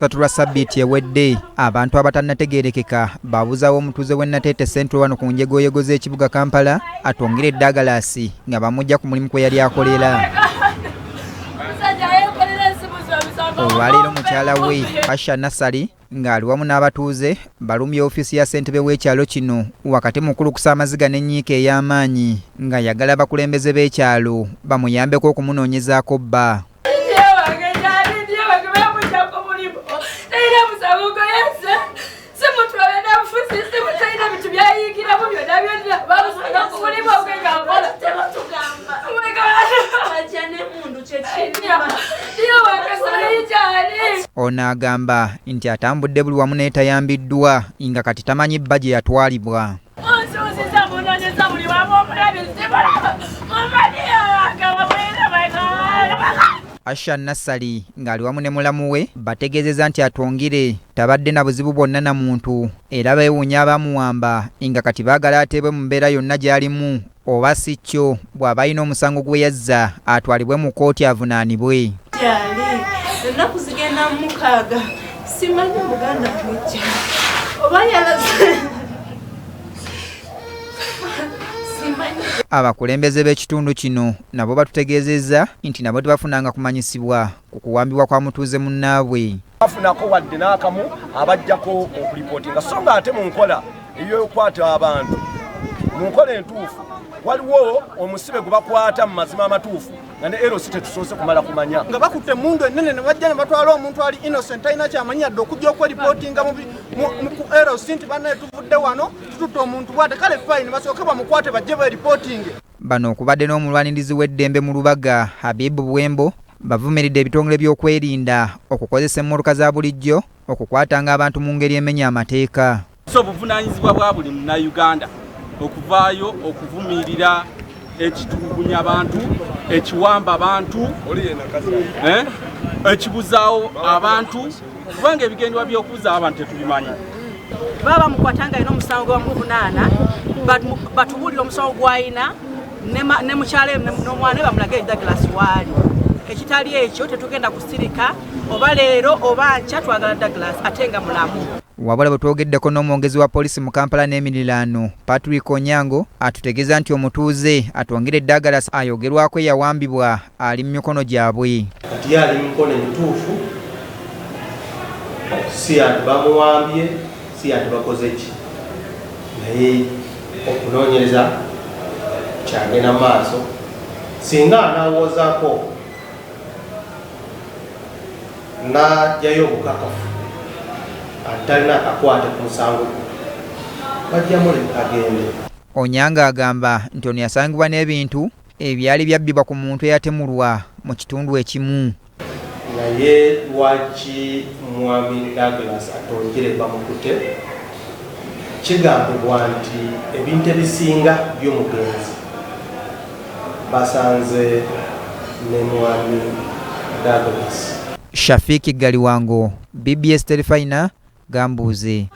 Ssatu lwa ssabbiiti ewedde, abantu abatannategeerekeka baabuzaawo omutuuze w'e Nateete Central wano ku njegoyego z'ekibuga Kampala atongere Douglas nga bamuggya ku mulimu kwe yali akolera. Olwaleero mukyala we Asha Nassali ng'ali wamu n'abatuuze balumbye ofiisi ya ssentebe w'ekyalo kino wakati mu kukulukusa amaziga n'ennyiike ey'amaanyi ng'ayagala abakulembeze b'ekyalo bamuyambeko okumunoonyezaako bba. Ono agamba nti atambudde buli wamu naye tayambiddwa nga kati tamanyi bba gye yatwalibwa. Asha Nassali ng'ali wamu ne mulamu we bategeezezza nti Atwongire tabadde na buzibu bwonna na muntu era beewuunya abaamuwamba nga kati baagala ateebwe mu mbeera yonna gy'alimu oba si kyo bw'aba alina omusango gwe yazza atwalibwe mu kkooti avunaanibwe. Gyali ennaku zigenda mu mukaaga, simanyi muganda mujja oba yalaze. Abakulembeze b'ekitundu kino nabo batutegeezezza nti nabo tebafunanga kumanyisibwa ku kuwambibwa kwa mutuuze munnaabwe. Bafunako wadde n'akamu abajjako okulipootinga, so nga ate mu nkola ey'okukwata abantu mu nkola entuufu waliwo omusibe gwe bakwata mu mazima amatuufu nga ne LC tetusoose kumala kumanya. Nga bakutte emmundu ennene ne bajja ne batwala omuntu ali innocent talina kyamanyi yadde okujja okweripootinga ku LC nti bannaye tuvudde wano tututte omuntu bwate, kale fine basooke bamukwate bajje beeripootinge. Bano okubadde n'omulwanirizi w'eddembe mu Lubaga Habib Buwembo bavumiridde ebitongole by'okwerinda okukozesa emmotoka za bulijjo okukwatanga abantu mu ngeri emenya amateeka. So obuvunaanyizibwa bwa buli Munnayuganda okuvaayo okuvumirira ekitulugunya abantu, ekiwamba abantu, ekibuzaawo abantu, kubanga ebigendwa by'okubuzaawo abantu tetubimanyi. Baba bamukwata nga alina omusango gwe bamuvunaana, batubuulire omusango gw'alina ne mukyala n'omwana we bamulage Douglas waali. Ekitali ekyo tetugenda kusirika, oba leero oba nkya twagala Douglas ate nga mulamu. Wabula bwe twogeddeko n'omwogezi wa poliisi mu Kampala n'emiriraano Patrick Onyango atutegeeza nti omutuuze atwongere Douglas ayogerwako eyawambibwa ali mu mikono gyabwe. Kati ye ali mu mikono emituufu, si anti bamuwambye, si anti bakoze ki, naye okunoonyereza kyagenda mu maaso. Singa anaawozaako n'aggyayo obukakafu anti talina akakwate ku musango gwe, bajja muleka agende. Onyango agamba nti ono yasangibwa n'ebintu ebyali byabbibwa ku muntu eyatemulwa mu kitundu ekimu. Naye lwaki Mwami Douglas Atongire bamukute? Kigambibwa nti ebintu ebisinga by'omugenzi basanze ne Mwami Douglas. Shafiki Galiwango, BBS Terefayina, Gambuuze.